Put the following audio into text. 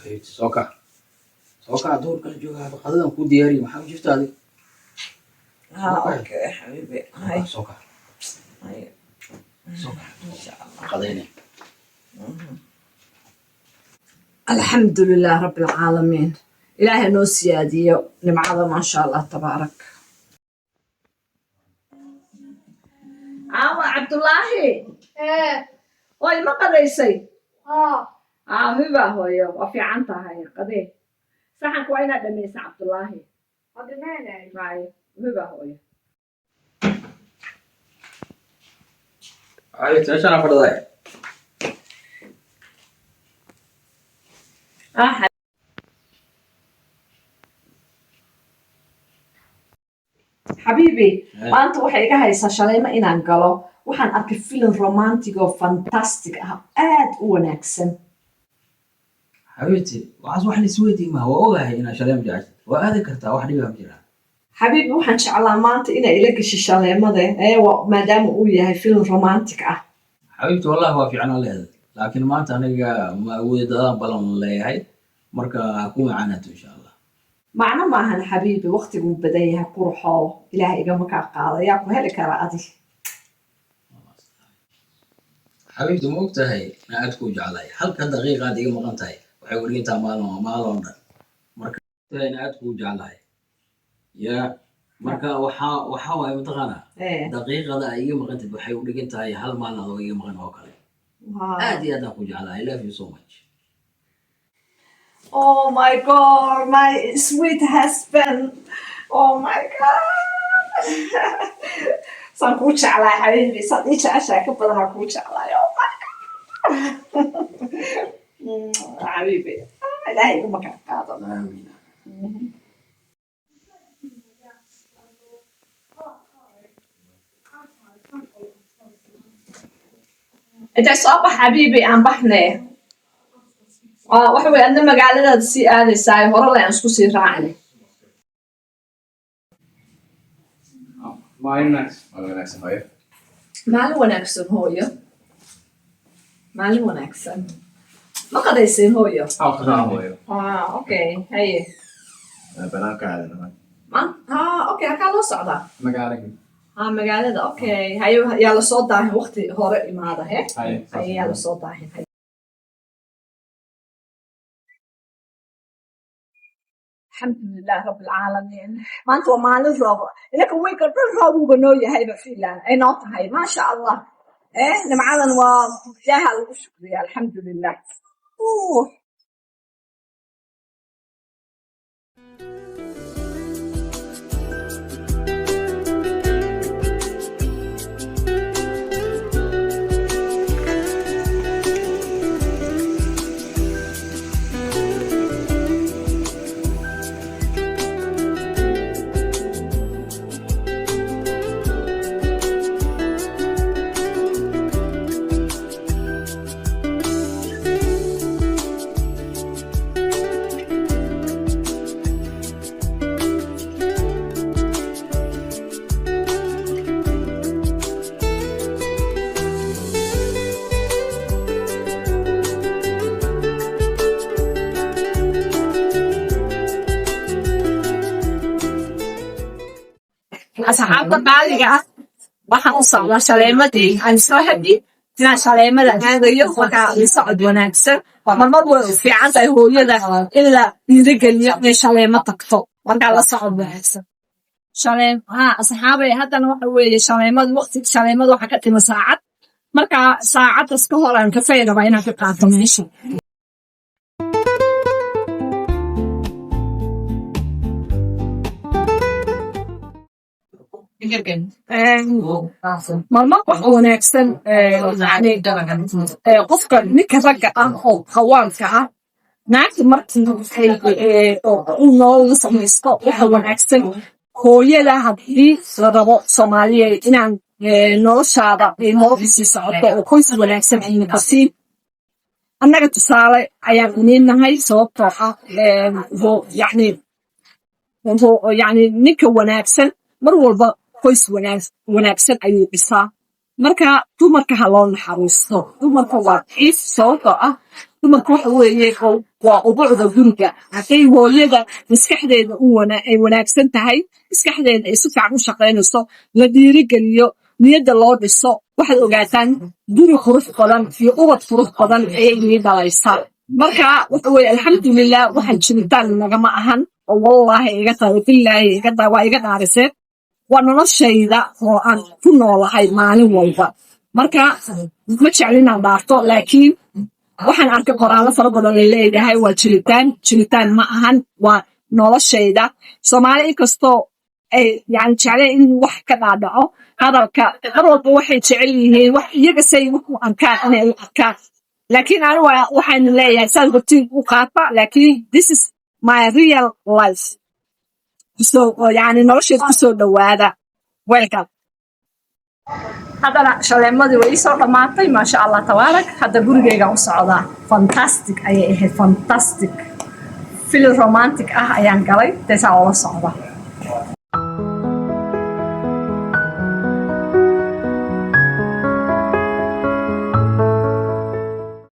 Xabiibti, soo kac, soo kac, duurkan joogaa, qadadan kuu diyaariyo, maxaa u jirta adig? Ha, okay xabiibi, hay. Soo kac. Hay. Soo kac. Insha Allah. Qadayne. Alxamdulilah rabbi alcaalamiin, Ilaahay noo siyaadiyo nimcada, maasha Allah tabaarak. Caawa Cabdulaahi. Way ma qadaysay? Aa, hiba hooyo, waa fiican tahay. Qadee, saxanka waa inaad dhamaysa, Cabdulaahi. Hay, hiba hooyo. Xabiibti, meeshaan fadhiday. Ah, xabiibi, maanta waxay iga haysaa shaleemo inaan galo. Waxaan arkay film romantic oo fantastic ah, aad u wanaagsan. Xabiibti, waxaas wax la isweydiin maha. Waa ogahay inaad shaleem jeceshid, waa aadi kartaa, wax dhiba ma jiraan. Xabiibi, waxaan jeclaa maanta inay ila gashi shaleemada ee maadaama uu yahay film romantic ah. Xabiibti, wallahi waa fiicnaan leedahay, laakiin maanta aniga ma awoodi, dadaan balan leeyahay, marka ha ku macaanaato, insha Allah. Macno maahan xabiibi, waqtiguu badan yahay. Quruxoo Ilaah igama kaa qaada, yaa ku heli kara adi? Xabiibti, ma og tahay inaan aad kuu jeclahay? Halka daqiiqaad iga maqan tahay waxay wareegintaa maalin maalin dhan. Marka inaan aad kuu jeclahay ya, marka waxaa waaye, mataqaanaa, daqiiqada ay iga maqan tahay waxay u dhigan tahay hal maalin adoo iga maqan oo kale. Aad iyo aad aan ku jeclahay. I love you so much. Oh my God, my sweet husband. Oh my God. Saan kuu jeclahay xabiibi, saad ii jeceshahay ka badanaa kuu jeclahay. Oh my God. Xabiibi, ah, Ilaahay iguma kaa qaado. Aamiin. Intay soo bax xabiibi, aan baxne. Waa waxa wey, adna magaaladaada sii aadaysaa, hore le aan isku sii raacne. Maalin wanaagsan. Maalin wanaagsan, hooyo. Maalin wanaagsan hooyo, maalin wanaagsan. Ma qadayseen hooyo? Haa, hooyo. Ah, okay, haye. Banaanka aadana. Man, ah, okay, halkaa loo socdaa? Magaalada. Ah, magaalada, okay. Haye, yaa lasoo daahin, waqti hore imaada he. Haye. Haye, yaa lasoo daahin. Haye. Alxamdulilah rabbi alcaalamiin, maanta waa maalin roob. Inaka wiilka dhan roobuba noo yahayba, Finland ay noo tahay, maasha Allah. Nimcadan waa Ilaaha lagu shukriya, alxamdulilah. Uh. Asxaabta qaaliga ah, waxaan u socdaa shaleemadii. I'm so happy inaan shaleemada aadayo. Markaa la socod wanaagsan. Marmar way fiican tahay hooyada in la dhiirigeliyo inay shaleemo tagto. Markaa la socod wanaagsan. Shaleem ha, asxaabay, haddana waxa weeye shaleemada, waqti shaleemada waxa ka dhima saacad. Markaa saacaddas ka hor aan kafee rabaa inaan ka qaato meesha. Marmar wax wanaagsan, yani, qofka ninka ragga ah oo hawaanka ah, naagta markii ay u nolol samaysto, waxa wanaagsan hooyada haddii la rabo Soomaaliya inaan noloshaada ay nolosha sii socoto oo qoys wanaagsan ay noqotiin, annaga tusaale ayaan iniin nahay, sababtoo ah yani yani ninka wanaagsan mar walba qoys wanaagsan ayuu dhisaa. Marka dumarka ha loo naxariisto, dumarka waa daciif, sababtoo ah Dumarku waxa weeye waa ubucda guriga. Hadday hooyada maskaxdeeda ay wanaagsan tahay, maskaxdeeda ay si fiican u shaqaynayso, la dhiirigeliyo, niyadda loo dhiso, waxaad ogaataan guri qurux badan iyo ubad qurux badan ayay inii dhalaysaa. Marka waxa weeye, alxamdulilah, waxaan jiritaan nagama ahan oo wallaahi iga tahay, billaahi iga tahay, waa iga dhaariseen. Waa noloshayda oo aan ku noolahay maalin walba. Marka ma jeclin inaan dhaarto, laakiin waxaan arkay qoraallo fara badan la leeyahay waa jiritaan. Jiritaan ma ahan, waa noloshayda. Soomaali inkastoo ay yani jecleen in wax ka dhaadhaco hadalka, mar walba waxay jecel yihiin wax iyaga say wax u arkaan inay u arkaan, laakiin ani waxaan leeyahay saad hortiin u qaata, laakiin this is my real life. So yani nolosheed kusoo dhawaada, welcome. Haddana shaleemadii way iisoo dhammaatay, maasha Allah tabaarak. Hadda gurigeyga u socdaa. Fantastic ayay ahayd, fantastic film romantic ah ayaan galay. Deesaa oola socda.